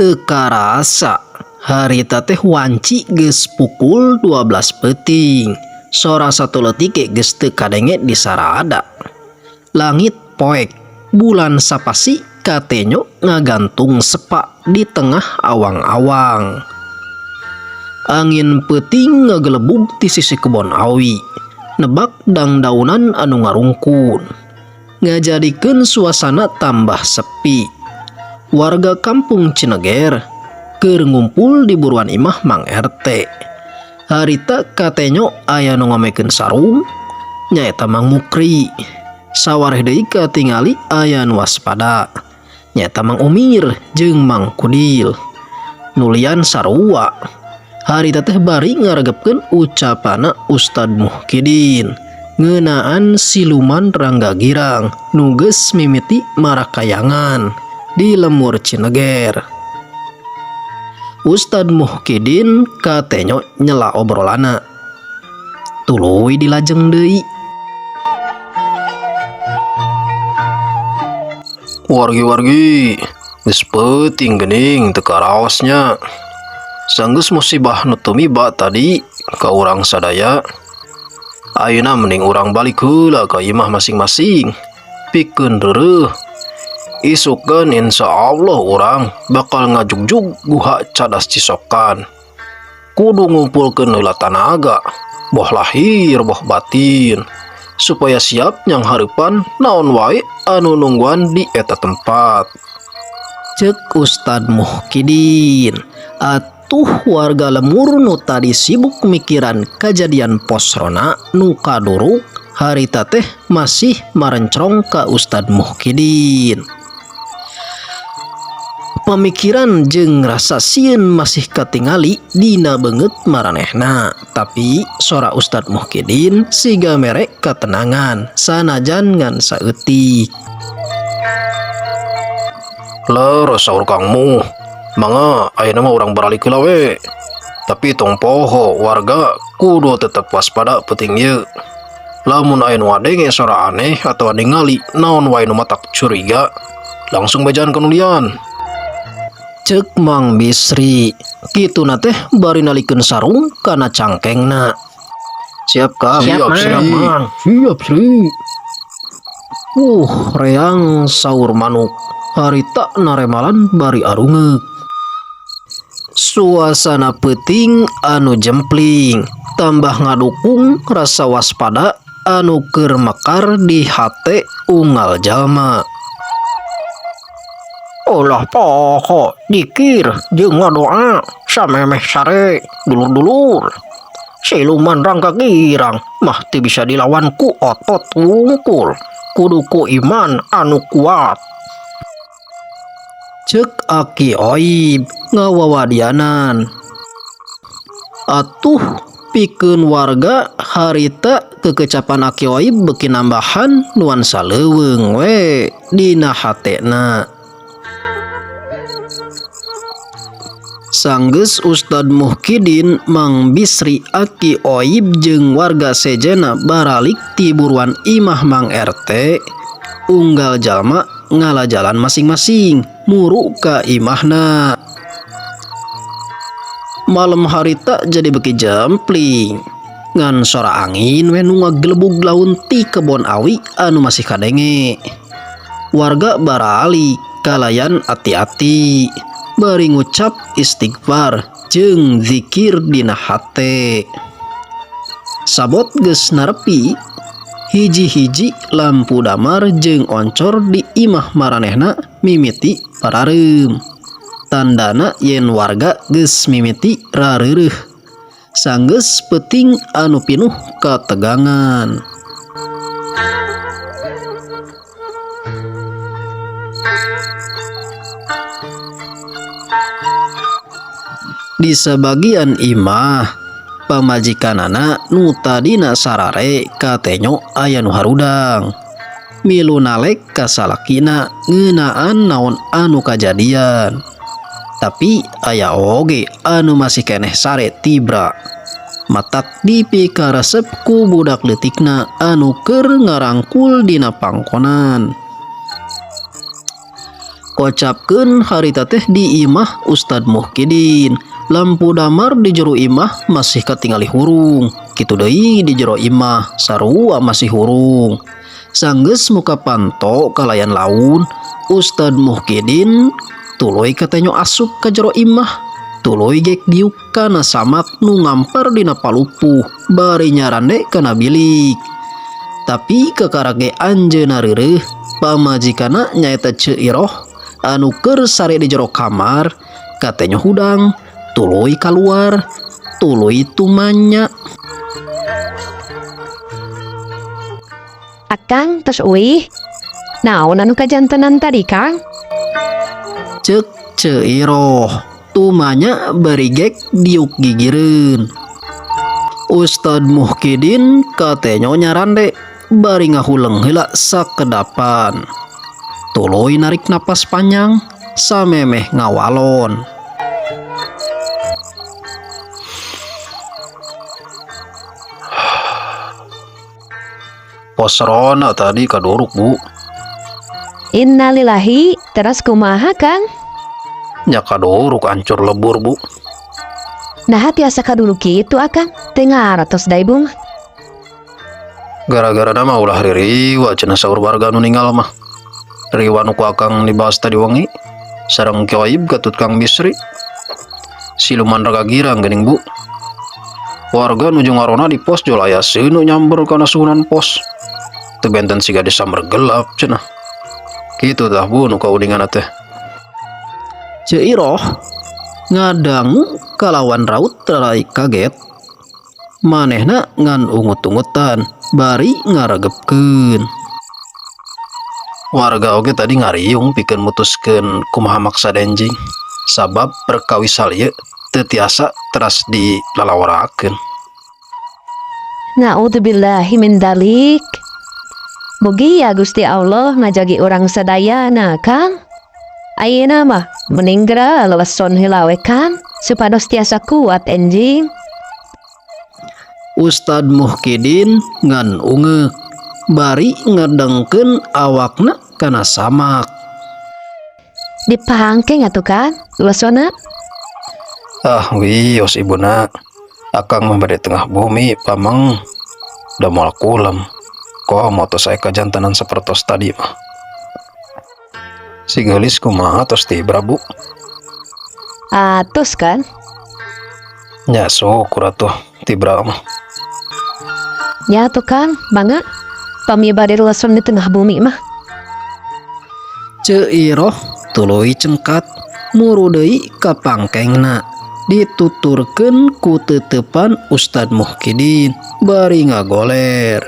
Teu karasa harita teh wanci geus pukul 12 peuting. Sora satuleutik ge geus teu kadenge di sarada. Langit poek, bulan sapasi katenyo ngagantung sepa di tengah awang-awang. Angin peuting ngagelebug ti sisi kebon awi, nebak dangdaunan anu ngarungkun. Ngajadikeun suasana tambah sepi. Warga kampung Cineger keur ngumpul di buruan imah Mang RT. Harita katenyo aya nu ngomekeun sarung, nyaeta Mang Mukri. Sawareh deui katingali aya nu waspada, nyaeta Mang Umir jeung Mang Kudil. Nulian sarua. Harita teh bari ngaregepkeun ucapana Ustad Muhkidin ngeunaan siluman Rangga Girang nu geus mimiti marakayangan di lemur Cineger. Ustad Muhkidin katenyo nyela obrolana. Tuluy dilajeng deui. Wargi-wargi, geus peuting geuning teu karaos nya. Sanggeus musibah nu tumiba tadi ka urang sadaya. Ayeuna mending urang balik heula ka imah masing-masing. Pikeun reureuh. Isukeun insya Allah urang bakal ngajugjug guha cadas cisokan. Kudu ngumpulkeun heula tanaga, boh lahir boh batin, supaya siap nyanghareupan naon wae anu nungguan di eta tempat. Ceuk Ustad Muhkidin. Atuh warga lemur nu tadi sibuk mikiran kajadian posrona nu kaduruk harita teh masih marencrong ka Ustad Muhkidin. Pamikiran jeung rasa sieun masih katingali dina beungeut maranehna, tapi sora Ustad Muhkidin siga mere katenangan sanajan ngan saeutik. Leres saur Kang Muh, mangga ayeuna mah urang baralik heula we. Tapi tong poho warga kudu tetep waspada peuting ieu. Lamun aya nu ngadenge sora aneh atawa ningali naon wae nu matak curiga, langsung bejaan ka nu lian. Ceuk Mang Bisri, kituna teh bari nalikeun sarung kana cangkengna. Siap Kang. Siap, Siap, Mang. Mang. Siap, Sri. Reang saur manuk. Harita naremalan bari arungeuk. Suasana peuting anu jempling, tambah ngadukung rasa waspada anu keur mekar di hate unggal jalma. Ulah poho dikir jeung ngadoa samemeh sare dulur-dulur. Siluman Rangga Girang mah teu bisa dilawan ku otot wungkul, kudu ku iman anu kuat. Ceuk Aki Oib ngawawadianan. Atuh pikeun warga harita kekecapan Aki Oib beuki nambahan nuansa leuweung we dina hatena. Sanggeus Ustad Muhkidin, Mang Bisri, Aki Oib jeung warga sejena baralik ti buruan imah Mang RT, unggal jalma ngalajalan masing-masing muru ka imahna. Malam harita jadi beuki jempling. Ngan sora angin we nu ngagelebug laun ti kebon awi anu masih kadenge. Warga baralik kalayan ati-ati bari ngucap istighfar jeung zikir dina hate. Sabot geus narepi, hiji-hiji lampu damar jeung oncor di imah maranehna mimiti parareum. Tandana yen warga geus mimiti rareureuh. Sanggeus peuting anu pinuh kategangan. Di sabagian imah pamajikanana nu tadina sarare katenyo aya nu harudang. Milu nalek ka salakina ngeunaan naon anu kajadian. Tapi aya oge anu masih keneh sare tibra. Matak dipikaresep ku budak leutikna anu keur ngarangkul dina pangkonan. Kocapkeun harita teh di imah Ustad Muhkidin. Lampu damar di jero imah masih katingali hurung. Kitu deui di jero imah sarua masih hurung. Sanggeus muka panto kalayan laun, Ustad Muhkidin tuluy katenyo asup ka jero imah. Tuluy gek diuk kana samak nu ngampar dina palupuh bari nyarande kana bilik. Tapi kakara ge anjeunna reureuh pamajikanna nyaeta Ceu Iroh anu keur sare di jero kamar katenyo hudang tuluy kaluar tuluy tumanya. Akang tos uih. Naon anu kajantenan tadi, Kang? Cek Ceu Iroh tumanya bari gek diuk gigireun. Ustad Muhkidin katenyo nyarande bari ngahuleng heula sakedapan. Tuluy narik napas panjang samemeh ngawalon. Pos ronda tadi kaduruk, Bu. Innalillahi, teras kumaha, Kang? Nya kaduruk hancur lebur, Bu. Nah, tiasa kaduruk kitu, Akang. Teu ngaratos da ibu mah. Gara-gara nama ulah ririwa cenah saur warga nu ninggal mah. Riwa nu ku Akang dibahas tadi wengi sareng Kioib katut Kang Bisri. Siluman raga girang geuning, Bu. Warga nuju ngarona di pos jol aya seuneu nyamber kana suhunan pos. Teu benten siga disamber gelap cenah. Kitu tah, Bu, nu kauninganna teh. Ceu Iroh ngadangu kalawan raut raraik kaget. Manehna ngan ungut-ungutan bari ngaregepkeun. Warga oge tadi ngariung pikeun mutuskeun kumaha maksad enjing. Sabab perkawis hal ieu teu tiasa teras dilalawaraakeun. Na'udzubillahi min dzalik. Mugi ya Gusti Allah ngajagi urang sadayana, Kang. Ayeuna mah mending geura leleson heula we, Kang, supados tiasa kuat enjing. Ustad Muhkidin ngan ungeuk bari ngedengkeun awakna kana samak. Dipangkeng atuh, Kang, lelesonna. Ah wios ibuna, Akang mah bade tengah bumi pameng da moal kulem. Komo tos aya kajantenan sapertos tadi mah. Si geulis kumaha tos tibra, Bu? Atos, kan? Nya syukur atuh tibra mah. Nya atuh, Kang, mangga. Pami bade leleson di tengah bumi mah. Ceu Iroh tuluy cengkat muru deui ka pangkengna. Dituturkeun ku teuteupan Ustad Muhkidin bari ngagoler.